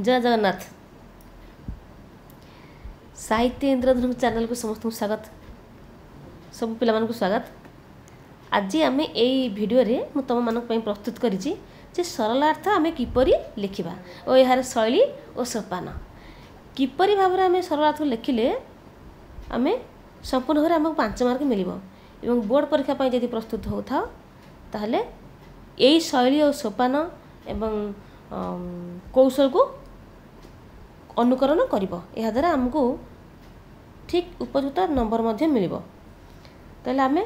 ଜୟ ଜଗନ୍ନାଥ। ସାହିତ୍ୟ ଇନ୍ଦ୍ରଧନୁ ଚ୍ୟାନେଲକୁ ସମସ୍ତଙ୍କୁ ସ୍ୱାଗତ, ସବୁ ପିଲାମାନଙ୍କୁ ସ୍ୱାଗତ। ଆଜି ଆମେ ଏଇ ଭିଡ଼ିଓରେ ମୁଁ ତୁମମାନଙ୍କ ପାଇଁ ପ୍ରସ୍ତୁତ କରିଛି ଯେ ସରଳାର୍ଥ ଆମେ କିପରି ଲେଖିବା ଓ ଏହାର ଶୈଳୀ ଓ ସୋପାନ କିପରି ଭାବରେ ଆମେ ସରଳାର୍ଥ ଲେଖିଲେ ଆମେ ସମ୍ପୂର୍ଣ୍ଣ ଭାବରେ ଆମକୁ 5 ମାର୍କ ମିଳିବ। ଏବଂ ବୋର୍ଡ଼ ପରୀକ୍ଷା ପାଇଁ ଯଦି ପ୍ରସ୍ତୁତ ହେଉଥାଅ ତାହେଲେ ଏଇ ଶୈଳୀ ଓ ସୋପାନ ଏବଂ କୌଶଳକୁ ଅନୁକରଣ କରିବ। ଏହାଦ୍ୱାରା ଆମକୁ ଠିକ୍ ଉପଯୁକ୍ତ ନମ୍ବର ମଧ୍ୟ ମିଳିବ। ତାହେଲେ ଆମେ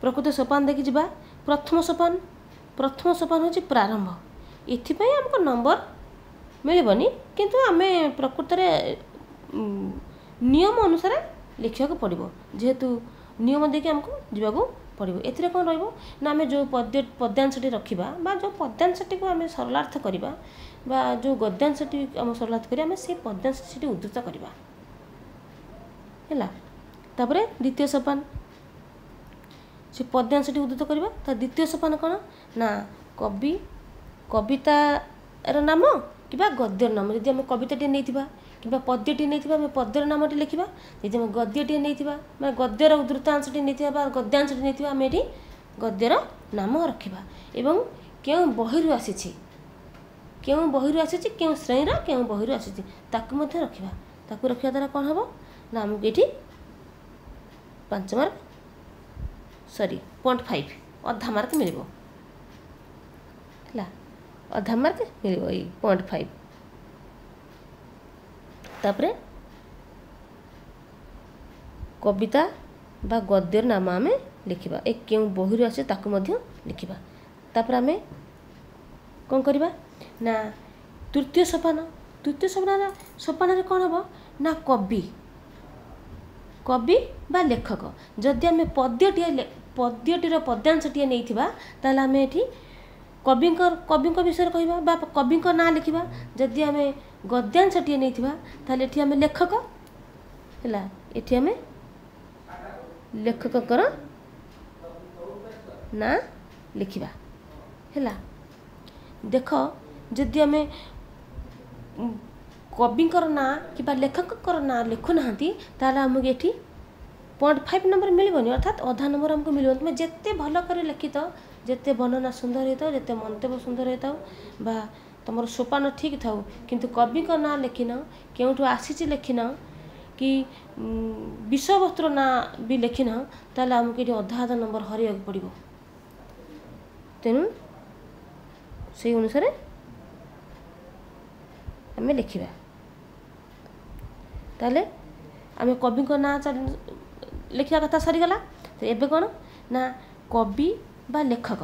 ପ୍ରକୃତ ସୋପାନ ଦେଖି ଯିବା। ପ୍ରଥମ ସୋପାନ, ପ୍ରଥମ ସୋପାନ ହେଉଛି ପ୍ରାରମ୍ଭ। ଏଥିପାଇଁ ଆମକୁ ନମ୍ବର ମିଳିବନି, କିନ୍ତୁ ଆମେ ପ୍ରକୃତରେ ନିୟମ ଅନୁସାରେ ଲେଖିବାକୁ ପଡ଼ିବ, ଯେହେତୁ ନିୟମ ଦେଇକି ଆମକୁ ଯିବାକୁ ପଡ଼ିବ। ଏଥିରେ କ'ଣ ରହିବ ନା ଆମେ ଯେଉଁ ପଦ୍ୟ ପଦ୍ୟାଂଶଟି ରଖିବା ବା ଯେଉଁ ପଦ୍ୟାଂଶଟିକୁ ଆମେ ସରଳାର୍ଥ କରିବା ବା ଯେଉଁ ଗଦ୍ୟାଂଶଟି ଆମେ ସରଳାର୍ଥ କରିବା, ଆମେ ସେଇ ପଦ୍ୟାଂଶ ସେଠି ଉଦ୍ଧୃତ କରିବା ହେଲା। ତାପରେ ଦ୍ୱିତୀୟ ସୋପାନ, ସେ ପଦ୍ୟାଂଶଟି ଉଦ୍ଧୃତ କରିବା। ତା ଦ୍ୱିତୀୟ ସୋପାନ କ'ଣ ନା କବି, କବିତାର ନାମ କିମ୍ବା ଗଦ୍ୟର ନାମ। ଯଦି ଆମେ କବିତାଟିଏ ନେଇଥିବା କିମ୍ବା ପଦ୍ୟଟିଏ ନେଇଥିବା, ଆମେ ପଦ୍ୟର ନାମଟି ଲେଖିବା। ଯଦି ଆମେ ଗଦ୍ୟଟିଏ ନେଇଥିବା, ମାନେ ଗଦ୍ୟର ଉଦ୍ଧୃତାଂଶଟି ନେଇଥିବା ବା ଗଦ୍ୟାଂଶଟି ନେଇଥିବା, ଆମେ ଏଠି ଗଦ୍ୟର ନାମ ରଖିବା। ଏବଂ କେଉଁ ବହିରୁ ଆସିଛି, କେଉଁ ବହିରୁ ଆସିଛି, କେଉଁ ଶ୍ରେଣୀର କେଉଁ ବହିରୁ ଆସିଛି ତାକୁ ମଧ୍ୟ ରଖିବା। ତାକୁ ରଖିବା ଦ୍ୱାରା କ'ଣ ହେବ ନା ଆମକୁ ଏଠି 5 ମାର୍କ, ସରି 0.5, ଅଧା ମାର୍କ ମିଳିବ ହେଲା, ଅଧା ମାର୍କ ମିଳିବ ଏଇ 0.5। ତାପରେ କବିତା ବା ଗଦ୍ୟର ନାମ ଆମେ ଲେଖିବା, ଏ କେଉଁ ବହିରୁ ଆସେ ତାକୁ ମଧ୍ୟ ଲେଖିବା। ତାପରେ ଆମେ କ'ଣ କରିବା ନା ତୃତୀୟ ସୋପାନ। ତୃତୀୟ ସୋପାନରେ କ'ଣ ହେବ ନା କବି, କବି ବା ଲେଖକ। ଯଦି ଆମେ ପଦ୍ୟଟିଏ, ପଦ୍ୟଟିର ପଦ୍ୟାଂଶଟିଏ ନେଇଥିବା ତାହେଲେ ଆମେ ଏଠି କବିଙ୍କ ବିଷୟରେ କହିବା ବା କବିଙ୍କ ନାଁ ଲେଖିବା। ଯଦି ଆମେ ଗଦ୍ୟାଂଶଟିଏ ନେଇଥିବା ତାହେଲେ ଏଠି ଆମେ ଲେଖକ ହେଲା, ଏଠି ଆମେ ଲେଖକଙ୍କର ନାଁ ଲେଖିବା ହେଲା। ଦେଖ, ଯଦି ଆମେ କବିଙ୍କର ନାଁ କିମ୍ବା ଲେଖକଙ୍କର ନାଁ ଲେଖୁନାହାନ୍ତି ତାହେଲେ ଆମକୁ ଏଠି 0.5 ନମ୍ବର ମିଳିବନି, ଅର୍ଥାତ୍ ଅଧା ନମ୍ବର ଆମକୁ ମିଳିବନି। ତୁମେ ଯେତେ ଭଲ କରି ଲେଖିତ, ଯେତେ ବର୍ଣ୍ଣନା ସୁନ୍ଦର ହେଇଥାଉ, ଯେତେ ମନ୍ତବ୍ୟ ସୁନ୍ଦର ହେଇଥାଉ ବା ତୁମର ସୋପାନ ଠିକ୍ ଥାଉ, କିନ୍ତୁ କବିଙ୍କ ନାଁ ଲେଖିନ, କେଉଁଠୁ ଆସିଛି ଲେଖିନ, କି ବିଷୟବସ୍ତୁର ନାଁ ବି ଲେଖିନ, ତାହେଲେ ଆମକୁ ଏଠି ଅଧା ଅଧା ନମ୍ବର ହରାଇବାକୁ ପଡ଼ିବ। ତେଣୁ ସେଇ ଅନୁସାରେ ଆମେ ଲେଖିବା। ତାହେଲେ ଆମେ କବିଙ୍କ ନାଁ ଲେଖିବା କଥା ସରିଗଲା। ତ ଏବେ କ'ଣ ନା କବି ବା ଲେଖକ,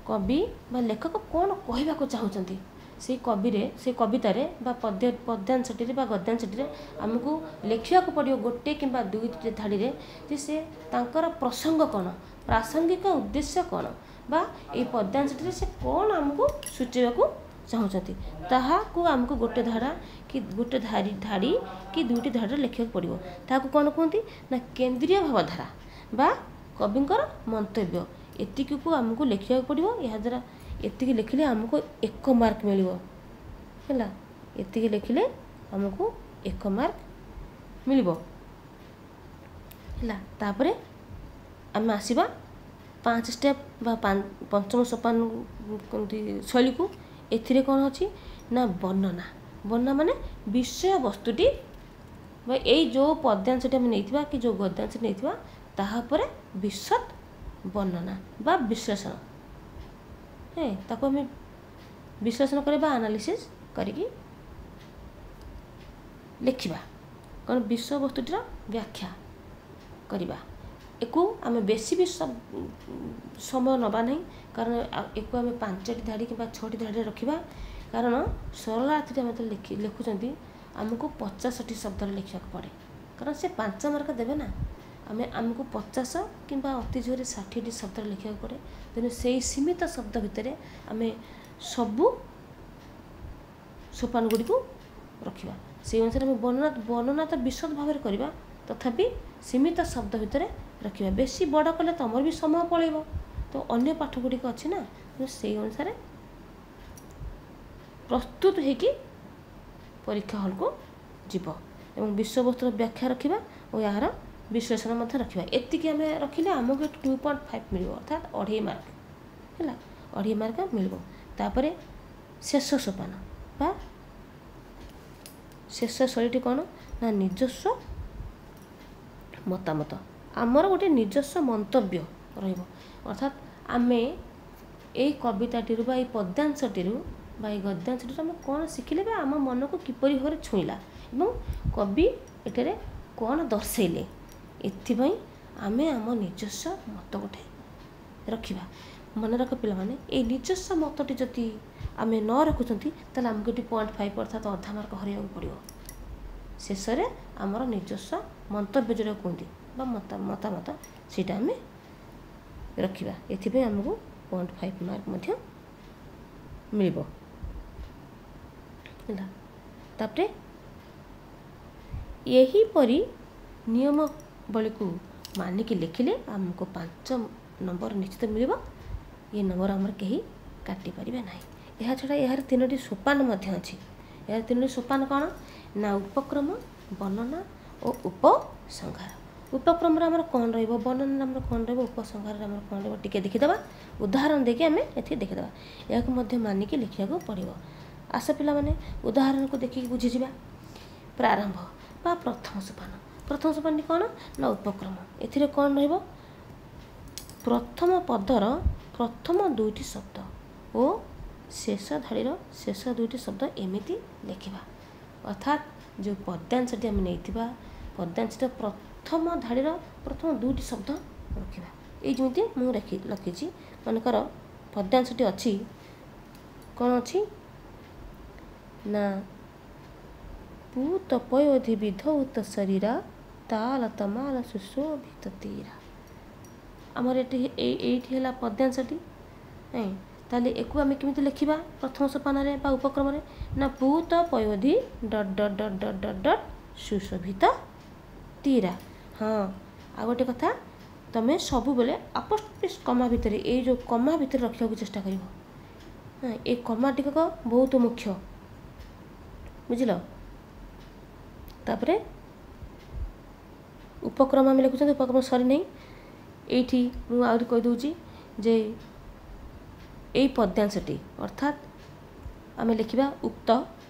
କବି ବା ଲେଖକ କ'ଣ କହିବାକୁ ଚାହୁଁଛନ୍ତି ସେଇ କବିରେ, ସେଇ କବିତାରେ ବା ପଦ୍ୟ ପଦ୍ୟାଂଶଟିରେ ବା ଗଦ୍ୟାଂଶଟିରେ ଆମକୁ ଲେଖିବାକୁ ପଡ଼ିବ ଗୋଟେ କିମ୍ବା ଦୁଇଟି ଧାଡ଼ିରେ ଯେ ସେ ତାଙ୍କର ପ୍ରସଙ୍ଗ କ'ଣ, ପ୍ରାସଙ୍ଗିକ ଉଦ୍ଦେଶ୍ୟ କ'ଣ, ବା ଏଇ ପଦ୍ୟାଂଶଟିରେ ସେ କ'ଣ ଆମକୁ ସୂଚେଇବାକୁ ଚାହୁଁଛନ୍ତି, ତାହାକୁ ଆମକୁ ଗୋଟେ ଧାରା କି ଗୋଟେ ଧାଡ଼ି କି ଦୁଇଟି ଧାଡ଼ିରେ ଲେଖିବାକୁ ପଡ଼ିବ। ତାହାକୁ କ'ଣ କୁହନ୍ତି ନା କେନ୍ଦ୍ରୀୟ ଭାବଧାରା ବା କବିଙ୍କର ମନ୍ତବ୍ୟ। ଏତିକିକୁ ଆମକୁ ଲେଖିବାକୁ ପଡ଼ିବ। ଏହାଦ୍ୱାରା ଏତିକି ଲେଖିଲେ ଆମକୁ 1 ମାର୍କ ମିଳିବ ହେଲା, ଏତିକି ଲେଖିଲେ ଆମକୁ 1 ମାର୍କ ମିଳିବ ହେଲା। ତାପରେ ଆମେ ଆସିବା 5 ଷ୍ଟେପ୍ ବା ପଞ୍ଚମ ସୋପାନ ଶୈଳୀକୁ। ଏଥିରେ କ'ଣ ଅଛି ନା ବର୍ଣ୍ଣନା। ବର୍ଣ୍ଣନା ମାନେ ବିଷୟବସ୍ତୁଟି ବା ଏଇ ଯେଉଁ ପଦ୍ୟାଂଶଟି ଆମେ ନେଇଥିବା କି ଯେଉଁ ଗଦ୍ୟାଂଶଟି ନେଇଥିବା ତାହା ଉପରେ ବିଶଦ ବର୍ଣ୍ଣନା ବା ବିଶ୍ଳେଷଣ, ତାକୁ ଆମେ ବିଶ୍ଳେଷଣ କରିବା, ଆନାଲିସିସ୍ କରିକି ଲେଖିବା। କ'ଣ ବିଷୟବସ୍ତୁଟିର ବ୍ୟାଖ୍ୟା କରିବା। ଏକୁ ଆମେ ବେଶୀ ବି ସମୟ ନେବା ନାହିଁ, କାରଣ ଏକୁ ଆମେ 5ଟି ଧାଡ଼ି କିମ୍ବା 6ଟି ଧାଡ଼ିରେ ରଖିବା। କାରଣ ସରଳାର୍ଥଟି ଆମେ ଯେତେବେଳେ ଲେଖୁଛନ୍ତି ଆମକୁ 50ଟି ଶବ୍ଦରେ ଲେଖିବାକୁ ପଡ଼େ, କାରଣ ସେ 5 ମାର୍କ ଦେବେ ନା। ଆମକୁ 50 କିମ୍ବା ଅତି ଜୋରରେ 60ଟି ଶବ୍ଦରେ ଲେଖିବାକୁ ପଡ଼େ। ତେଣୁ ସେଇ ସୀମିତ ଶବ୍ଦ ଭିତରେ ଆମେ ସବୁ ସୋପାନ ଗୁଡ଼ିକୁ ରଖିବା। ସେଇ ଅନୁସାରେ ଆମେ ବର୍ଣ୍ଣନା ତ ବିଶଦ ଭାବରେ କରିବା, ତଥାପି ସୀମିତ ଶବ୍ଦ ଭିତରେ ରଖିବା। ବେଶୀ ବଡ଼ କଲେ ତୁମର ବି ସମୟ ପଳେଇବ, ତ ଅନ୍ୟ ପାଠ ଗୁଡ଼ିକ ଅଛି ନା, ତେଣୁ ସେଇ ଅନୁସାରେ ପ୍ରସ୍ତୁତ ହେଇକି ପରୀକ୍ଷା ହଲ୍କୁ ଯିବ। ଏବଂ ବିଷୟବସ୍ତୁର ବ୍ୟାଖ୍ୟା ରଖିବା ଓ ଏହାର ବିଶ୍ଳେଷଣ ମଧ୍ୟ ରଖିବା। ଏତିକି ଆମେ ରଖିଲେ ଆମକୁ ଏଠି 2.5 ମିଳିବ, ଅର୍ଥାତ୍ 2.5 ମାର୍କ ହେଲା, 2.5 ମାର୍କ ମିଳିବ। ତାପରେ ଶେଷ ସୋପାନ ବା ଶେଷ ଶୈଳୀଟି କ'ଣ ନା ନିଜସ୍ୱ ମତାମତ। ଆମର ଗୋଟେ ନିଜସ୍ୱ ମନ୍ତବ୍ୟ ରହିବ, ଅର୍ଥାତ୍ ଆମେ ଏଇ କବିତାଟିରୁ ବା ଏଇ ପଦ୍ୟାଂଶଟିରୁ ବା ଏଇ ଗଦ୍ୟାଂଶଟିରୁ ଆମେ କ'ଣ ଶିଖିଲେ ବା ଆମ ମନକୁ କିପରି ଭାବରେ ଛୁଇଁଲା ଏବଂ କବି ଏଠାରେ କ'ଣ ଦର୍ଶେଇଲେ, ଏଥିପାଇଁ ଆମେ ଆମ ନିଜସ୍ୱ ମତ ଗୋଟେ ରଖିବା। ମନେ ରଖ ପିଲାମାନେ, ଏଇ ନିଜସ୍ୱ ମତଟି ଯଦି ଆମେ ନ ରଖୁଛନ୍ତି ତାହେଲେ ଆମକୁ ଏଠି 0.5 ଅର୍ଥାତ୍ ଅଧା ମାର୍କ ହରାଇବାକୁ ପଡ଼ିବ। ଶେଷରେ ଆମର ନିଜସ୍ୱ ମନ୍ତବ୍ୟ ଯେଉଁଟା କୁହନ୍ତି ବା ମତାମତ, ସେଇଟା ଆମେ ରଖିବା। ଏଥିପାଇଁ ଆମକୁ 0.5 ମାର୍କ ମଧ୍ୟ ମିଳିବ ହେଲା। ତାପରେ ଏହିପରି ନିୟମାବଳୀକୁ ମାନିକି ଲେଖିଲେ ଆମକୁ 5 ନମ୍ବର ନିଶ୍ଚିତ ମିଳିବ। ଏ ନମ୍ବର ଆମର କେହି କାଟିପାରିବେ ନାହିଁ। ଏହା ଛଡ଼ା ଏହାର 3ଟି ସୋପାନ ମଧ୍ୟ ଅଛି। ଏହାର 3ଟି ସୋପାନ କ'ଣ ନା ଉପକ୍ରମ, ବର୍ଣ୍ଣନା ଓ ଉପସଂହାର। ଉପକ୍ରମରେ ଆମର କ'ଣ ରହିବ, ବର୍ଣ୍ଣନାରେ ଆମର କ'ଣ ରହିବ, ଉପସଂହାରରେ ଆମର କ'ଣ ରହିବ ଟିକେ ଦେଖିଦେବା। ଉଦାହରଣ ଦେଇକି ଆମେ ଏଠି ଦେଖିଦେବା। ଏହାକୁ ମଧ୍ୟ ମାନିକି ଲେଖିବାକୁ ପଡ଼ିବ। ଆସ ପିଲାମାନେ, ଉଦାହରଣକୁ ଦେଖିକି ବୁଝିଯିବା। ପ୍ରାରମ୍ଭ ବା ପ୍ରଥମ ସୋପାନ। ପ୍ରଥମ ସୋପାନଟି କ'ଣ ନା ଉପକ୍ରମ। ଏଥିରେ କ'ଣ ରହିବ? ପ୍ରଥମ ପଦର ପ୍ରଥମ 2ଟି ଶବ୍ଦ ଓ ଶେଷ ଧାଡ଼ିର ଶେଷ 2ଟି ଶବ୍ଦ ଏମିତି ଲେଖିବା। ଅର୍ଥାତ୍ ଯେଉଁ ପଦ୍ୟାଂଶଟି ଆମେ ନେଇଥିବା, ପଦ୍ୟାଂଶଟା ପ୍ରଥମ ଧାଡ଼ିର ପ୍ରଥମ 2ଟି ଶବ୍ଦ ରଖିବା। ଏଇ ଯେମିତି ମୁଁ ଲେଖିଛି, ମନେକର ପଦ୍ୟାଂଶଟି ଅଛି, କ'ଣ ଅଛି ନା ପୂତ ପୟୋଧି ବିଧୌତ ଶରୀରା ତାଲ ତମାଲ ସୁଶୋଭିତ ତୀରା। ଆମର ଏଠି ଏଇଠି ହେଲା ପଦ୍ୟାଂଶଟି ନାଇଁ। ତାହେଲେ ଏକୁ ଆମେ କେମିତି ଲେଖିବା ପ୍ରଥମ ସୋପାନରେ ବା ଉପକ୍ରମରେ ନା ପୂତ ପୟୋଧି dot dot dot dot dot dot ସୁଶୋଭିତ Tira. ହଁ, ଆଉ ଗୋଟେ କଥା, ତମେ ସବୁବେଳେ ଆପୋଷ୍ଟ୍ରଫି କମା ଭିତରେ, ଏଇ ଯେଉଁ କମା ଭିତରେ ରଖିବାକୁ ଚେଷ୍ଟା କରିବ। ହଁ, ଏଇ କମା ଟିକକ ବହୁତ ମୁଖ୍ୟ, ବୁଝିଲ? ତାପରେ ଉପକ୍ରମ ଆମେ ଲେଖୁଛନ୍ତି, ଉପକ୍ରମ ସରିନାହିଁ। ଏଇଠି ମୁଁ ଆହୁରି କହିଦେଉଛି ଯେ ଏଇ ପଦ୍ୟାଂଶଟି, ଅର୍ଥାତ୍ ଆମେ ଲେଖିବା ଉକ୍ତ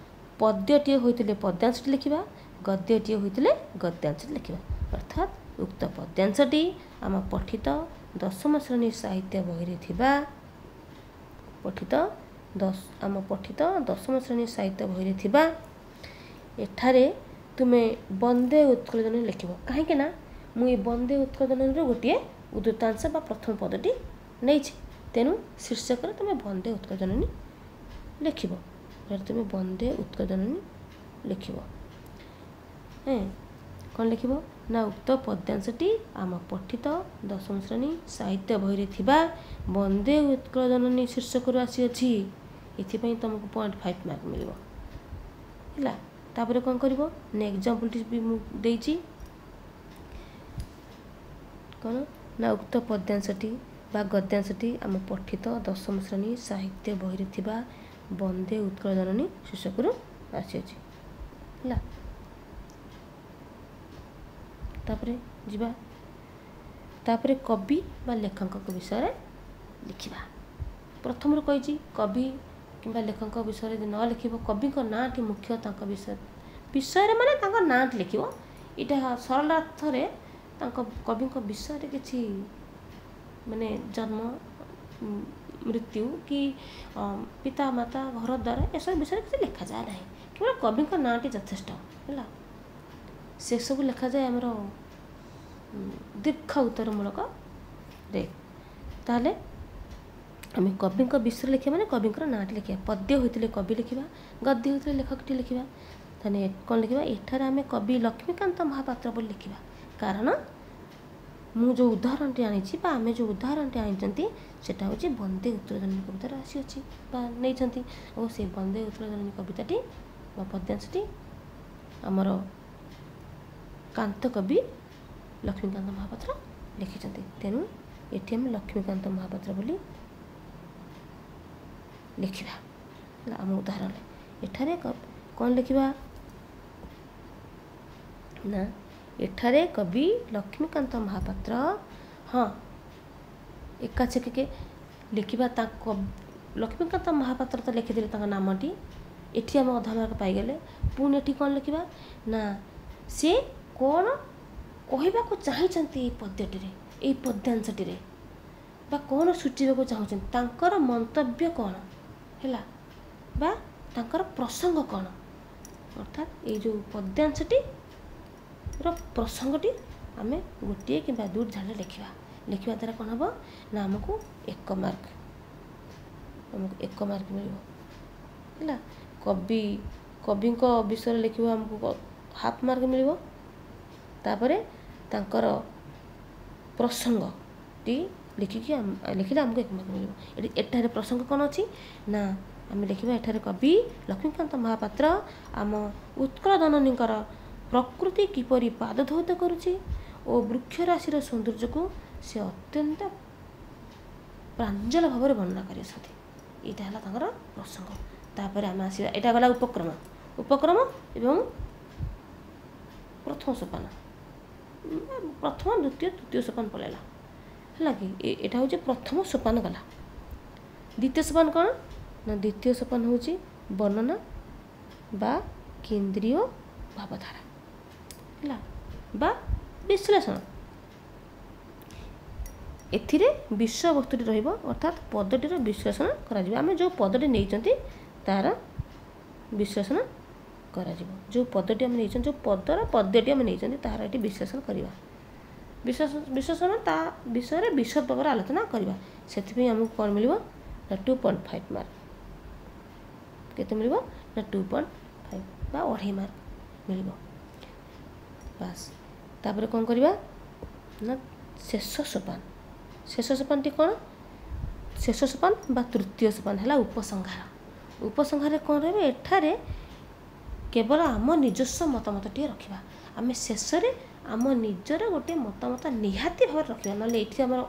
ପଦ୍ୟଟିଏ ହୋଇଥିଲେ ପଦ୍ୟାଂଶଟି ଲେଖିବା, ଗଦ୍ୟଟିଏ ହୋଇଥିଲେ ଗଦ୍ୟାଂଶଟି ଲେଖିବା। ଅର୍ଥାତ୍ ଉକ୍ତ ପଦ୍ୟାଂଶଟି ଆମ ପଠିତ ଦଶମ ଶ୍ରେଣୀ ସାହିତ୍ୟ ବହିରେ ଥିବା ଆମ ପଠିତ ଦଶମ ଶ୍ରେଣୀ ସାହିତ୍ୟ ବହିରେ ଥିବା ଏଠାରେ ତୁମେ ବନ୍ଦେ ଉତ୍କଳ ଜନନୀ ଲେଖିବ। କାହିଁକି ନା ମୁଁ ଏ ବନ୍ଦେ ଉତ୍କଳ ଜନନୀର ଗୋଟିଏ ଉଦ୍ଧୃତାଂଶ ବା ପ୍ରଥମ ପଦଟି ନେଇଛି, ତେଣୁ ଶୀର୍ଷକରେ ତୁମେ ବନ୍ଦେ ଉତ୍କଳ ଜନନୀ ଲେଖିବ। ଏଠାରେ ତୁମେ ବନ୍ଦେ ଉତ୍କଳ ଜନନୀ ଲେଖିବ। କ'ଣ ଲେଖିବ ନା ଉକ୍ତ ପଦ୍ୟାଂଶଟି ଆମ ପଠିତ ଦଶମ ଶ୍ରେଣୀ ସାହିତ୍ୟ ବହିରେ ଥିବା ବନ୍ଦେ ଉତ୍କଳ ଜନନୀ ଶୀର୍ଷକରୁ ଆସିଅଛି। ଏଥିପାଇଁ ତୁମକୁ 0.5 ମାର୍କ ମିଳିବ ହେଲା। ତାପରେ କ'ଣ କରିବ ନା ଏକ୍ଜାମ୍ପଲ୍ଟି ବି ମୁଁ ଦେଇଛି, କ'ଣ ନା ଉକ୍ତ ପଦ୍ୟାଂଶଟି ବା ଗଦ୍ୟାଂଶଟି ଆମ ପଠିତ ଦଶମ ଶ୍ରେଣୀ ସାହିତ୍ୟ ବହିରେ ଥିବା ବନ୍ଦେ ଉତ୍କଳ ଜନନୀ ଶୀର୍ଷକରୁ ଆସିଅଛି ହେଲା। ତାପରେ ଯିବା, ତାପରେ କବି ବା ଲେଖକଙ୍କ ବିଷୟରେ ଲେଖିବା। ପ୍ରଥମରୁ କହିଛି କବି କିମ୍ବା ଲେଖକଙ୍କ ବିଷୟରେ ଯଦି ନ ଲେଖିବ, କବିଙ୍କ ନାଁଟି ମୁଖ୍ୟ, ତାଙ୍କ ବିଷୟରେ ମାନେ ତାଙ୍କ ନାଁଟି ଲେଖିବ। ଏଇଟା ସରଳାର୍ଥରେ ତାଙ୍କ କବିଙ୍କ ବିଷୟରେ କିଛି ମାନେ ଜନ୍ମ, ମୃତ୍ୟୁ କି ପିତା ମାତା, ଘର ଦ୍ୱାର ଏସବୁ ବିଷୟରେ କିଛି ଲେଖାଯାଏ ନାହିଁ, କେବଳ କବିଙ୍କ ନାଁଟି ଯଥେଷ୍ଟ ହେଲା। ସେସବୁ ଲେଖାଯାଏ ଆମର ଦୀର୍ଘ ଉତ୍ତରମୂଳକରେ। ତାହେଲେ ଆମେ କବିଙ୍କ ବିଷୟରେ ଲେଖିବା ମାନେ କବିଙ୍କର ନାଁଟି ଲେଖିବା। ପଦ୍ୟ ହୋଇଥିଲେ କବି ଲେଖିବା, ଗଦ୍ୟ ହୋଇଥିଲେ ଲେଖକଟି ଲେଖିବା। ତାହେଲେ କ'ଣ ଲେଖିବା? ଏଠାରେ ଆମେ କବି ଲକ୍ଷ୍ମୀକାନ୍ତ ମହାପାତ୍ର ବୋଲି ଲେଖିବା, କାରଣ ମୁଁ ଯେଉଁ ଉଦାହରଣଟି ଆଣିଛି ବା ଆମେ ଯେଉଁ ଉଦାହରଣଟି ଆଣିଛନ୍ତି ସେଟା ହେଉଛି ବନ୍ଦେ ଉତ୍କଳ ଜନନୀ କବିତାରୁ ଆସିଅଛି ବା ନେଇଛନ୍ତି। ଓ ସେ ବନ୍ଦେ ଉତ୍କଳ ଜନନୀ କବିତାଟି ବା ପଦ୍ୟାଂଶଟି ଆମର କାନ୍ତ କବି ଲକ୍ଷ୍ମୀକାନ୍ତ ମହାପାତ୍ର ଲେଖିଛନ୍ତି। ତେଣୁ ଏଠି ଆମେ ଲକ୍ଷ୍ମୀକାନ୍ତ ମହାପାତ୍ର ବୋଲି ଲେଖିବା ହେଲା ଆମ ଉଦାହରଣରେ। ଏଠାରେ କ'ଣ ଲେଖିବା ନା ଏଠାରେ କବି ଲକ୍ଷ୍ମୀକାନ୍ତ ମହାପାତ୍ର, ହଁ ଏକାଛେକକେ ଲେଖିବା। ତାଙ୍କ ଲକ୍ଷ୍ମୀକାନ୍ତ ମହାପାତ୍ର ତ ଲେଖିଦେଲେ ତାଙ୍କ ନାମଟି, ଏଠି ଆମେ ଅଧା ମାର୍କ ପାଇଗଲେ। ପୁଣି ଏଠି କ'ଣ ଲେଖିବା ନା ସେ କ'ଣ କହିବାକୁ ଚାହିଁଛନ୍ତି ଏଇ ପଦ୍ୟଟିରେ, ଏଇ ପଦ୍ୟାଂଶଟିରେ, ବା କ'ଣ ସୂଚେଇବାକୁ ଚାହୁଁଛନ୍ତି, ତାଙ୍କର ମନ୍ତବ୍ୟ କ'ଣ ହେଲା ବା ତାଙ୍କର ପ୍ରସଙ୍ଗ କ'ଣ। ଅର୍ଥାତ୍ ଏଇ ଯେଉଁ ପଦ୍ୟାଂଶଟିର ପ୍ରସଙ୍ଗଟି ଆମେ ଗୋଟିଏ କିମ୍ବା ଦୁଇଟି ଧାଡ଼ିରେ ଲେଖିବା। ଲେଖିବା ଦ୍ୱାରା କ'ଣ ହେବ ନା ଆମକୁ 1 ମାର୍କ, ଆମକୁ 1 ମାର୍କ ମିଳିବ। ହେଲା, କବିଙ୍କ ବିଷୟରେ ଲେଖିବ, ଆମକୁ ହାଫ୍ ମାର୍କ ମିଳିବ। ତାପରେ ତାଙ୍କର ପ୍ରସଙ୍ଗଟି ଲେଖିକି ଲେଖିଲେ ଆମକୁ 1 ମାର୍କ ମିଳିବ। ଏଠି ଏଠାରେ ପ୍ରସଙ୍ଗ କ'ଣ ଅଛି ନା ଆମେ ଲେଖିବା ଏଠାରେ କବି ଲକ୍ଷ୍ମୀକାନ୍ତ ମହାପାତ୍ର ଆମ ଉତ୍କଳ ଜନନୀଙ୍କର ପ୍ରକୃତି କିପରି ପାଦଧୌତ କରୁଛି ଓ ବୃକ୍ଷରାଶିର ସୌନ୍ଦର୍ଯ୍ୟକୁ ସେ ଅତ୍ୟନ୍ତ ପ୍ରାଞ୍ଜଳ ଭାବରେ ବର୍ଣ୍ଣନା କରିଅଛନ୍ତି। ଏଇଟା ହେଲା ତାଙ୍କର ପ୍ରସଙ୍ଗ। ତାପରେ ଆମେ ଆସିବା, ଏଇଟା ଗଲା ଉପକ୍ରମ, ଉପକ୍ରମ ଏବଂ ପ୍ରଥମ ସୋପାନ, ପ୍ରଥମ ଦ୍ୱିତୀୟ ତୃତୀୟ ସୋପାନ ପଳେଇଲା। ହେଲା କି ଏଇଟା ହେଉଛି ପ୍ରଥମ ସୋପାନ ଗଲା। ଦ୍ୱିତୀୟ ସୋପାନ କ'ଣ ନା ଦ୍ୱିତୀୟ ସୋପାନ ହେଉଛି ବର୍ଣ୍ଣନା ବା କେନ୍ଦ୍ରୀୟ ଭାବଧାରା, ହେଲା, ବା ବିଶ୍ଳେଷଣ। ଏଥିରେ ବିଷୟବସ୍ତୁଟି ରହିବ, ଅର୍ଥାତ୍ ପଦଟିର ବିଶ୍ଳେଷଣ କରାଯିବ। ଆମେ ଯେଉଁ ପଦଟି ନେଇଛନ୍ତି ତାର ବିଶ୍ଳେଷଣ କରାଯିବ। ଯେଉଁ ପଦଟି ଆମେ ନେଇଛନ୍ତି, ଯେଉଁ ପଦର ପଦ୍ୟଟି ଆମେ ନେଇଛନ୍ତି ତାହାର ଏଠି ବିଶ୍ଳେଷଣ କରିବା। ବିଶ୍ଳେଷଣ ତା ବିଷୟରେ ବିଶଦ ଭାବରେ ଆଲୋଚନା କରିବା। ସେଥିପାଇଁ ଆମକୁ କ'ଣ ମିଳିବ ନା 2.5 ମାର୍କ। କେତେ ମିଳିବ ନା 2.5 ବା 2.5 ମାର୍କ ମିଳିବ। ବାସ୍, ତାପରେ କ'ଣ କରିବା ନା ଶେଷ ସୋପାନ। ଶେଷ ସୋପାନଟି କ'ଣ? ଶେଷ ସୋପାନ ବା ତୃତୀୟ ସୋପାନ ହେଲା ଉପସଂହାର। ଉପସଂହାରରେ କ'ଣ ରହିବ? ଏଠାରେ କେବଳ ଆମ ନିଜସ୍ୱ ମତାମତଟିଏ ରଖିବା। ଆମେ ଶେଷରେ ଆମ ନିଜର ଗୋଟିଏ ମତାମତ ନିହାତି ଭାବରେ ରଖିବା, ନହେଲେ ଏଇଠି ଆମର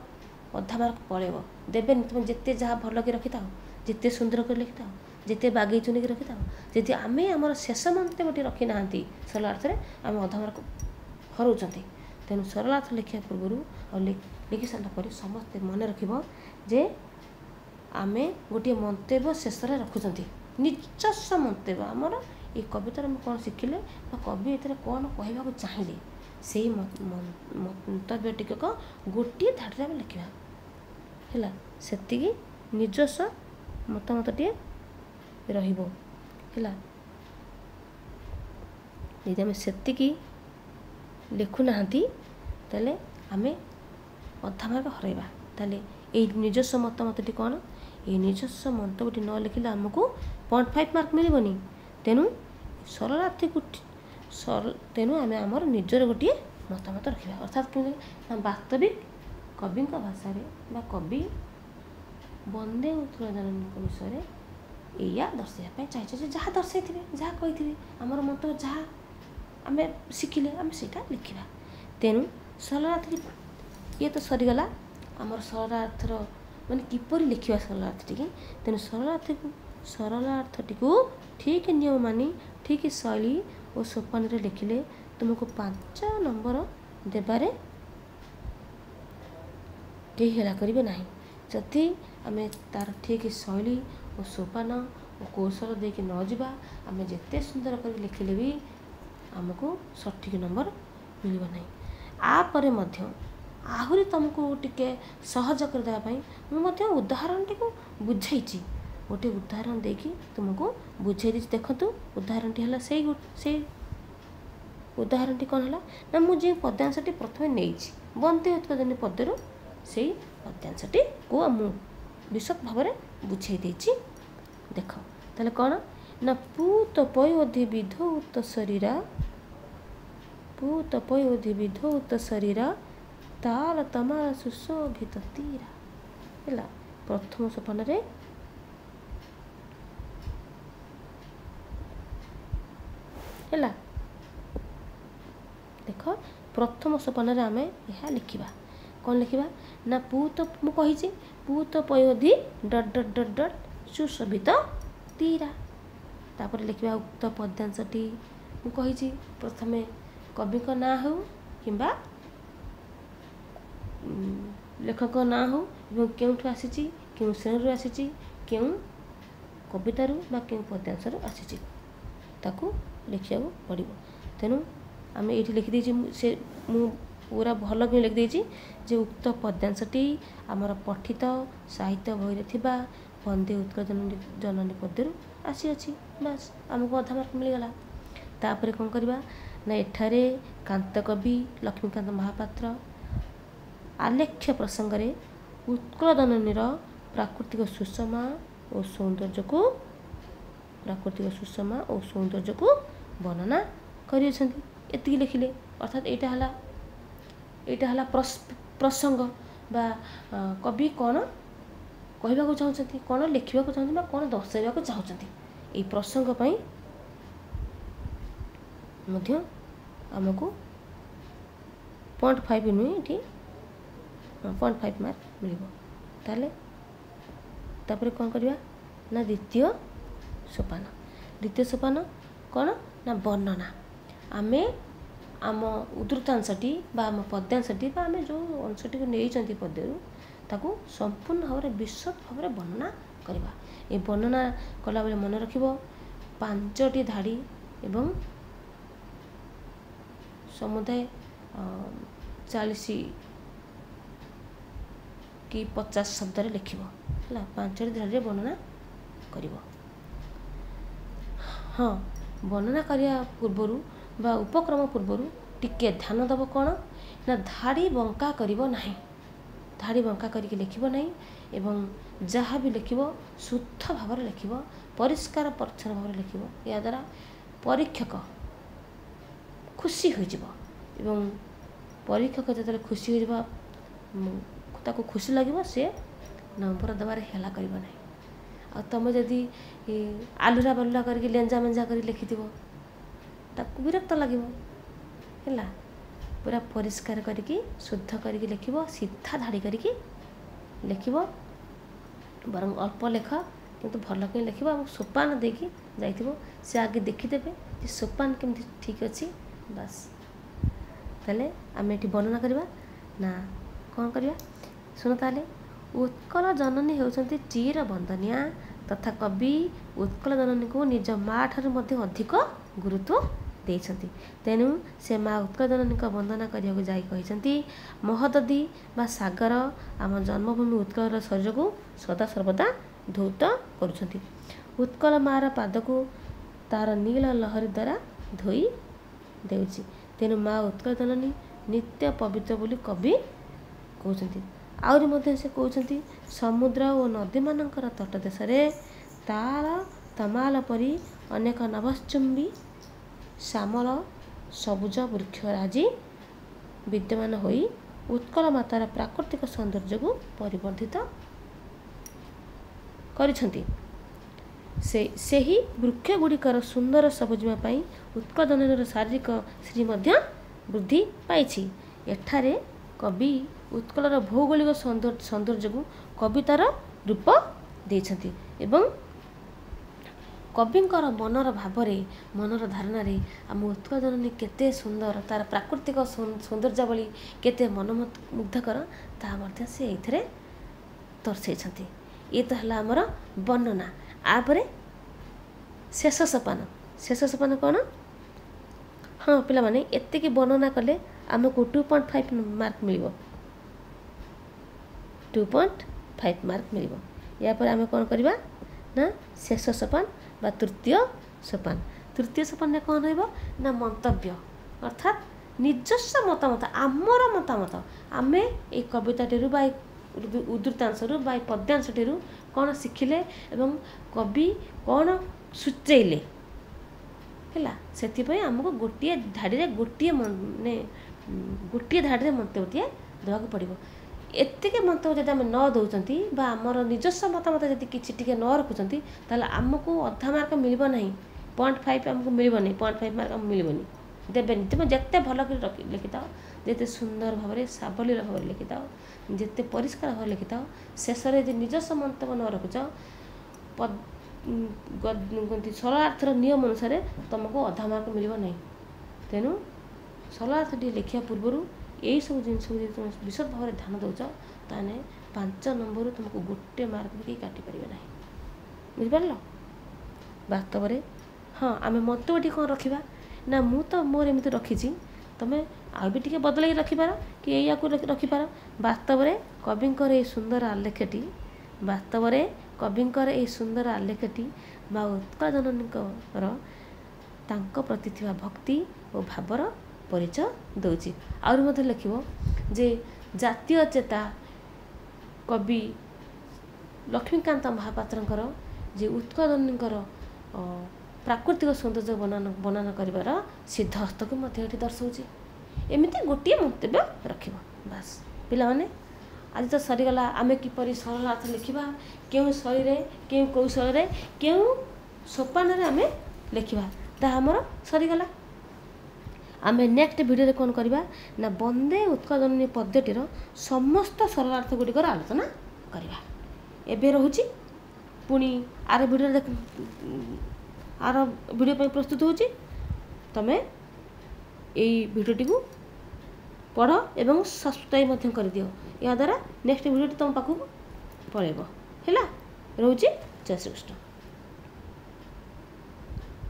ଅଧା ମାର୍କ ପଳେଇବ। ଦେବେନି। ତୁମେ ଯେତେ ଯାହା ଭଲକି ରଖିଥାଅ, ଯେତେ ସୁନ୍ଦର କରି ଲେଖିଥାଅ, ଯେତେ ବାଗେଇ ଚୁନେଇକି ରଖିଥାଅ, ଯଦି ଆମେ ଆମର ଶେଷ ମନ୍ତବ୍ୟଟି ରଖିନାହାନ୍ତି ସରଳାର୍ଥରେ, ଆମେ ଅଧା ମାର୍କ ହରାଉଛନ୍ତି। ତେଣୁ ସରଳାର୍ଥ ଲେଖିବା ପୂର୍ବରୁ ଆଉ ଲେଖି ସାରିଲା ପରେ ସମସ୍ତେ ମନେ ରଖିବ ଯେ ଆମେ ଗୋଟିଏ ମନ୍ତବ୍ୟ ଶେଷରେ ରଖୁଛନ୍ତି, ନିଜସ୍ୱ ମନ୍ତବ୍ୟ। ଆମର ଏଇ କବିତାରେ ଆମେ କ'ଣ ଶିଖିଲେ ବା କବି ଏଥିରେ କ'ଣ କହିବାକୁ ଚାହିଁଲେ, ସେଇ ମନ୍ତବ୍ୟ ଟିକକ ଗୋଟିଏ ଧାଡ଼ିରେ ଆମେ ଲେଖିବା। ହେଲା, ସେତିକି ନିଜସ୍ୱ ମତାମତଟିଏ ରହିବ। ହେଲା, ଯଦି ଆମେ ସେତିକି ଲେଖୁନାହାନ୍ତି ତାହେଲେ ଆମେ ଅଧା ମାର୍କ ହରାଇବା। ତାହେଲେ ଏଇ ନିଜସ୍ୱ ମତାମତଟି କ'ଣ? ଏଇ ନିଜସ୍ୱ ମନ୍ତବ୍ୟଟି ନ ଲେଖିଲେ ଆମକୁ 0.5 ମାର୍କ ମିଳିବନି। ତେଣୁ ସରଳାର୍ଥୀକୁ ତେଣୁ ଆମେ ଆମର ନିଜର ଗୋଟିଏ ମତାମତ ରଖିବା। ଅର୍ଥାତ୍ କେମିତି ନା ବାସ୍ତବିକ କବିଙ୍କ ଭାଷାରେ ବା କବି ବନ୍ଦେ ଉତ୍କଳ ଜନନୀଙ୍କ ବିଷୟରେ ଏଇଆ ଦର୍ଶାଇବା ପାଇଁ ଚାହିଁଛନ୍ତି, ଯାହା ଦର୍ଶାଇଥିବେ, ଯାହା କହିଥିବେ, ଆମର ମନ୍ତବ୍ୟ ଯାହା ଆମେ ଶିଖିଲେ ଆମେ ସେଇଟା ଲେଖିବା। ତେଣୁ ସରଳାର୍ଥ ଇଏ ତ ସରିଗଲା ଆମର ସରଳାର୍ଥର ମାନେ କିପରି ଲେଖିବା ସରଳାର୍ଥଟିକି। ତେଣୁ ସରଳାର୍ଥଟିକୁ ଠିକ୍ ନିୟମ ମାନି ଠିକ୍ ଶୈଳୀ ଓ ସୋପାନରେ ଲେଖିଲେ ତୁମକୁ 5 ନମ୍ବର ଦେବାରେ କେହି ହେଳା କରିବେ ନାହିଁ। ଯଦି ଆମେ ତାର ଠିକ୍ ଶୈଳୀ ଓ ସୋପାନ ଓ କୌଶଳ ଦେଇକି ନ ଯିବା, ଆମେ ଯେତେ ସୁନ୍ଦର କରି ଲେଖିଲେ ବି ଆମକୁ ସଠିକ୍ ନମ୍ବର ମିଳିବ ନାହିଁ। ଆପରେ ମଧ୍ୟ ଆହୁରି ତୁମକୁ ଟିକେ ସହଜ କରିଦେବା ପାଇଁ ମୁଁ ମଧ୍ୟ ଉଦାହରଣଟିକୁ ବୁଝେଇଛି। ଗୋଟିଏ ଉଦାହରଣ ଦେଇକି ତୁମକୁ ବୁଝେଇ ଦେଇଛି। ଦେଖନ୍ତୁ, ଉଦାହରଣଟି ହେଲା ସେଇ ଉଦାହରଣଟି କ'ଣ ହେଲା ନା ମୁଁ ଯେଉଁ ପଦ୍ୟାଂଶଟି ପ୍ରଥମେ ନେଇଛି ବନ୍ଦେ ଉତ୍କଳ ଜନନୀ ପଦ୍ୟରୁ, ସେଇ ପଦ୍ୟାଂଶଟିକୁ ମୁଁ ବିଶଦ ଭାବରେ ବୁଝେଇ ଦେଇଛି। ଦେଖ ତାହେଲେ କ'ଣ ନା ପୂତ ପୟୋଧି ବିଧୌତ ଶରୀରା, ପୂତ ପୟୋଧି ବିଧୌତ ଶରୀରା ତାଳ ତମାଳ ସୁଶୋଭିତ ତୀରା। ହେଲା, ପ୍ରଥମ ସୋପାନରେ ହେଲା, ଦେଖ ପ୍ରଥମ ସୋପାନରେ ଆମେ ଏହା ଲେଖିବା। କ'ଣ ଲେଖିବା ନା ପୂତ, ମୁଁ କହିଛି ପୂତ ପୟୋଧି dot dot dot dot ସୁଶୋଭିତ Tira. ତାପରେ ଲେଖିବା ଉକ୍ତ ପଦ୍ୟାଂଶଟି। ମୁଁ କହିଛି ପ୍ରଥମେ କବିଙ୍କ ନାଁ ହେଉ କିମ୍ବା ଲେଖକଙ୍କ ନାଁ ହେଉ ଏବଂ କେଉଁଠୁ ଆସିଛି, କେଉଁ ଶ୍ରେଣୀରୁ ଆସିଛି, କେଉଁ କବିତାରୁ ବା କେଉଁ ପଦ୍ୟାଂଶରୁ ଆସିଛି ତାକୁ ଲେଖିବାକୁ ପଡ଼ିବ। ତେଣୁ ଆମେ ଏଇଠି ଲେଖିଦେଇଛି, ସେ ମୁଁ ପୁରା ଭଲ କରି ଲେଖିଦେଇଛି ଯେ ଉକ୍ତ ପଦ୍ୟାଂଶଟି ଆମର ପଠିତ ସାହିତ୍ୟ ବହିରେ ଥିବା ବନ୍ଦେ ଉତ୍କଳ ଜନନୀ ପଦ୍ୟରୁ ଆସିଅଛି। ବାସ୍, ଆମକୁ ଅଧା ମାର୍କ ମିଳିଗଲା। ତାପରେ କ'ଣ କରିବା ନା ଏଠାରେ କାନ୍ତ କବି ଲକ୍ଷ୍ମୀକାନ୍ତ ମହାପାତ୍ର ଆଲେଖ୍ୟ ପ୍ରସଙ୍ଗରେ ଉତ୍କଳ ଜନନୀର ପ୍ରାକୃତିକ ସୁଷମା ଓ ସୌନ୍ଦର୍ଯ୍ୟକୁ ବର୍ଣ୍ଣନା କରିଅଛନ୍ତି। ଏତିକି ଲେଖିଲେ, ଅର୍ଥାତ୍ ଏଇଟା ହେଲା ପ୍ରସଙ୍ଗ ବା କବି କ'ଣ କହିବାକୁ ଚାହୁଁଛନ୍ତି, କ'ଣ ଲେଖିବାକୁ ଚାହୁଁଛନ୍ତି ବା କ'ଣ ଦର୍ଶାଇବାକୁ ଚାହୁଁଛନ୍ତି। ଏଇ ପ୍ରସଙ୍ଗ ପାଇଁ ମଧ୍ୟ ଆମକୁ 0.5 ନୁହେଁ, ଏଠି 0.5 ମାର୍କ ମିଳିବ। ତାହେଲେ ତାପରେ କ'ଣ କରିବା ନା ଦ୍ୱିତୀୟ ସୋପାନ। ଦ୍ୱିତୀୟ ସୋପାନ କ'ଣ ନା ବର୍ଣ୍ଣନା। ଆମେ ଆମ ଉଦ୍ଧୃତାଂଶଟି ବା ଆମ ପଦ୍ୟାଂଶଟି ବା ଆମେ ଯେଉଁ ଅଂଶଟିକୁ ନେଇଛନ୍ତି ପଦ୍ୟରୁ ତାକୁ ସମ୍ପୂର୍ଣ୍ଣ ଭାବରେ ବିଶଦ ଭାବରେ ବର୍ଣ୍ଣନା କରିବା। ଏ ବର୍ଣ୍ଣନା କଲାବେଳେ ମନେ ରଖିବ 5ଟି ଧାଡ଼ି ଏବଂ ସମୁଦାୟ 40 କି 50 ଶବ୍ଦରେ ଲେଖିବ। ହେଲା, 5ଟି ଧାଡ଼ିରେ ବର୍ଣ୍ଣନା କରିବ। ହଁ, ବର୍ଣ୍ଣନା କରିବା ପୂର୍ବରୁ ବା ଉପକ୍ରମ ପୂର୍ବରୁ ଟିକେ ଧ୍ୟାନ ଦେବ କ'ଣ ନା ଧାଡ଼ି ବଙ୍କା କରିବ ନାହିଁ, ଧାଡ଼ି ବଙ୍କା କରିକି ଲେଖିବ ନାହିଁ ଏବଂ ଯାହା ବି ଲେଖିବ ଶୁଦ୍ଧ ଭାବରେ ଲେଖିବ, ପରିଷ୍କାର ପରିଚ୍ଛନ୍ନ ଭାବରେ ଲେଖିବ। ଏହାଦ୍ୱାରା ପରୀକ୍ଷକ ଖୁସି ହୋଇଯିବ ଏବଂ ପରୀକ୍ଷକ ଯେତେବେଳେ ଖୁସି ହୋଇଯିବ, ତାକୁ ଖୁସି ଲାଗିବ, ସେ ନମ୍ବର ଦେବାରେ ହେଳା କରିବ ନାହିଁ। ଆଉ ତୁମେ ଯଦି ଆଲୁରା ବାଲୁରା କରିକି ଲେଞ୍ଜା ମେଞ୍ଜା କରି ଲେଖିଥିବ ତାକୁ ବିରକ୍ତ ଲାଗିବ। ହେଲା, ପୁରା ପରିଷ୍କାର କରିକି ଶୁଦ୍ଧ କରିକି ଲେଖିବ, ସିଧା ଧାଡ଼ି କରିକି ଲେଖିବ, ବରଂ ଅଳ୍ପ ଲେଖ କିନ୍ତୁ ଭଲ କରି ଲେଖିବ ଏବଂ ସୋପାନ ଦେଇକି ଯାଇଥିବ, ସେ ଆଗେ ଦେଖିଦେବେ ଯେ ସୋପାନ କେମିତି ଠିକ୍ ଅଛି। ବାସ୍, ତାହେଲେ ଆମେ ଏଠି ବର୍ଣ୍ଣନା କରିବା ନା କ'ଣ କରିବା ଶୁଣ। ତାହେଲେ ଉତ୍କଳ ଜନନୀ ହେଉଛନ୍ତି ଚିର ବନ୍ଦନୀୟା ତଥା କବି ଉତ୍କଳ ଜନନୀକୁ ନିଜ ମା ଠାରୁ ମଧ୍ୟ ଅଧିକ ଗୁରୁତ୍ୱ ଦେଇଛନ୍ତି। ତେଣୁ ସେ ମା ଉତ୍କଳ ଜନନୀଙ୍କ ବନ୍ଦନା କରିବାକୁ ଯାଇ କହିଛନ୍ତି, ମହୋଦଧି ବା ସାଗର ଆମ ଜନ୍ମଭୂମି ଉତ୍କଳର ଶରୀରକୁ ସଦାସର୍ବଦା ଧୌତ କରୁଛନ୍ତି। ଉତ୍କଳ ମାର ପାଦକୁ ତାର ନୀଳ ଲହରୀ ଦ୍ୱାରା ଧୋଇ ଦେଉଛି। ତେଣୁ ମା ଉତ୍କଳ ଜନନୀ ନିତ୍ୟ ପବିତ୍ର ବୋଲି କବି କହୁଛନ୍ତି। ଆହୁରି ମଧ୍ୟ ସେ କହୁଛନ୍ତି, ସମୁଦ୍ର ଓ ନଦୀମାନଙ୍କର ତଟ ଦେଶରେ ତାଳ ତମାଲ ପରି ଅନେକ ନଭଶ୍ଚୁମ୍ବୀ ଶ୍ୟାମଳ ସବୁଜ ବୃକ୍ଷରାଜି ବିଦ୍ୟମାନ ହୋଇ ଉତ୍କଳ ମାତାର ପ୍ରାକୃତିକ ସୌନ୍ଦର୍ଯ୍ୟକୁ ପରିବର୍ଦ୍ଧିତ କରିଛନ୍ତି। ସେହି ବୃକ୍ଷ ଗୁଡ଼ିକର ସୁନ୍ଦର ସବୁଜିମା ପାଇଁ ଉତ୍କଳ ଜନନୀର ଶାରୀରିକ ଶ୍ରୀ ମଧ୍ୟ ବୃଦ୍ଧି ପାଇଛି। ଏଠାରେ କବି ଉତ୍କଳର ଭୌଗୋଳିକ ସୌନ୍ଦର୍ଯ୍ୟକୁ କବିତାର ରୂପ ଦେଇଛନ୍ତି ଏବଂ କବିଙ୍କର ମନର ଭାବରେ, ମନର ଧାରଣାରେ ଆମ ଉତ୍କଳ ଜନନୀ କେତେ ସୁନ୍ଦର, ତାର ପ୍ରାକୃତିକ ସୌନ୍ଦର୍ଯ୍ୟାବଳୀ କେତେ ମନୋମୁଗ୍ଧକର ତାହା ମଧ୍ୟ ସେ ଏଇଥିରେ ଦର୍ଶାଇଛନ୍ତି। ଇଏ ତ ହେଲା ଆମର ବର୍ଣ୍ଣନା। ଆପରେ ଶେଷ ସୋପାନ। ଶେଷ ସୋପାନ କ'ଣ? ହଁ ପିଲାମାନେ, ଏତିକି ବର୍ଣ୍ଣନା କଲେ ଆମକୁ 2.5 ମାର୍କ ମିଳିବ, 2.5 ମାର୍କ ମିଳିବ। ଏହାପରେ ଆମେ କ'ଣ କରିବା ନା ଶେଷ ସୋପାନ ବା ତୃତୀୟ ସୋପାନ। ତୃତୀୟ ସୋପାନରେ କ'ଣ ରହିବ ନା ମନ୍ତବ୍ୟ, ଅର୍ଥାତ୍ ନିଜସ୍ୱ ମତାମତ, ଆମର ମତାମତ, ଆମେ ଏଇ କବିତାଟିରୁ ବା ଉଦ୍ଧୃତାଂଶରୁ ବା ଏଇ ପଦ୍ୟାଂଶଟିରୁ କ'ଣ ଶିଖିଲେ ଏବଂ କବି କ'ଣ ସୂଚେଇଲେ। ହେଲା, ସେଥିପାଇଁ ଆମକୁ ଗୋଟିଏ ଧାଡ଼ିରେ ଗୋଟିଏ ମାନେ ଗୋଟିଏ ଧାଡ଼ିରେ ମନ୍ତବ୍ୟଟିଏ ଦେବାକୁ ପଡ଼ିବ। ଏତିକି ମନ୍ତବ୍ୟ ଯଦି ଆମେ ନ ଦେଉଛନ୍ତି ବା ଆମର ନିଜସ୍ୱ ମତାମତ ଯଦି କିଛି ଟିକେ ନ ରଖୁଛନ୍ତି, ତାହେଲେ ଆମକୁ ଅଧା ମାର୍କ ମିଳିବ ନାହିଁ, 0.5 ଆମକୁ ମିଳିବନି, 0.5 ମାର୍କ ଆମକୁ ମିଳିବନି, ଦେବେନି। ତୁମେ ଯେତେ ଭଲ କରି ଲେଖିଥାଅ, ଯେତେ ସୁନ୍ଦର ଭାବରେ ସାବଲୀଳ ଭାବରେ ଲେଖିଥାଅ, ଯେତେ ପରିଷ୍କାର ଭାବରେ ଲେଖିଥାଅ, ଶେଷରେ ଯଦି ନିଜସ୍ୱ ମନ୍ତବ୍ୟ ନ ରଖୁଛ, ସରଳାର୍ଥର ନିୟମ ଅନୁସାରେ ତୁମକୁ ଅଧା ମାର୍କ ମିଳିବ ନାହିଁ। ତେଣୁ ସରଳାର୍ଥଟି ଲେଖିବା ପୂର୍ବରୁ ଏଇସବୁ ଜିନିଷକୁ ଯଦି ତୁମେ ବିଶଦ ଭାବରେ ଧ୍ୟାନ ଦେଉଛ, ତାହେଲେ 5 ନମ୍ବରରୁ ତୁମକୁ ଗୋଟେ ମାର୍କ ବି କେହି କାଟିପାରିବେ ନାହିଁ। ବୁଝିପାରିଲ? ବାସ୍ତବରେ ହଁ, ଆମେ ମନ୍ତବ୍ୟଟି କ'ଣ ରଖିବା ନା, ମୁଁ ତ ମୋର ଏମିତି ରଖିଛି, ତୁମେ ଆଉ ବି ଟିକେ ବଦଳେଇକି ରଖିପାର କି ଏଇଆକୁ ରଖିପାର। ବାସ୍ତବରେ କବିଙ୍କର ଏଇ ସୁନ୍ଦର ଆଲେଖ୍ୟଟି, ବାସ୍ତବରେ କବିଙ୍କର ଏଇ ସୁନ୍ଦର ଆଲେଖ୍ୟଟି ମା ଉତ୍କଳ ଜନନୀଙ୍କର ତାଙ୍କ ପ୍ରତି ଥିବା ଭକ୍ତି ଓ ଭାବର ପରିଚୟ ଦେଉଛି। ଆହୁରି ମଧ୍ୟ ଲେଖିବ ଯେ ଜାତୀୟ ଚେତା କବି ଲକ୍ଷ୍ମୀକାନ୍ତ ମହାପାତ୍ରଙ୍କର ଯେ ଉତ୍କଳ ଜନନୀଙ୍କର ପ୍ରାକୃତିକ ସୌନ୍ଦର୍ଯ୍ୟ ବର୍ଣ୍ଣନା କରିବାର ସିଦ୍ଧ ହସ୍ତକୁ ମଧ୍ୟ ଏଠି ଦର୍ଶାଉଛି। ଏମିତି ଗୋଟିଏ ମନ୍ତବ୍ୟ ରଖିବ ବାସ୍। ପିଲାମାନେ, ଆଜି ତ ସରିଗଲା ଆମେ କିପରି ସରଳାର୍ଥ ଲେଖିବା, କେଉଁ ଶୈଳୀରେ, କେଉଁ କୌଶଳରେ, କେଉଁ ସୋପାନରେ ଆମେ ଲେଖିବା, ତାହା ଆମର ସରିଗଲା। ଆମେ ନେକ୍ସଟ ଭିଡ଼ିଓରେ କ'ଣ କରିବା ନା, ବନ୍ଦେ ଉତ୍କଳ ଜନନୀ ପଦ୍ୟଟିର ସମସ୍ତ ସରଳାର୍ଥ ଗୁଡ଼ିକର ଆଲୋଚନା କରିବା। ଏବେ ରହୁଛି, ପୁଣି ଆର ଭିଡ଼ିଓରେ ଦେଖ, ଆର ଭିଡ଼ିଓ ପାଇଁ ପ୍ରସ୍ତୁତ ହେଉଛି। ତୁମେ ଏଇ ଭିଡ଼ିଓଟିକୁ ପଢ଼ ଏବଂ ସବସ୍କ୍ରାଇବ୍ ମଧ୍ୟ କରିଦିଅ, ଏହାଦ୍ୱାରା ନେକ୍ସଟ ଭିଡ଼ିଓଟି ତୁମ ପାଖକୁ ପଳାଇବ। ହେଲା, ରହୁଛି, ଜୟ ଶ୍ରୀକୃଷ୍ଣ।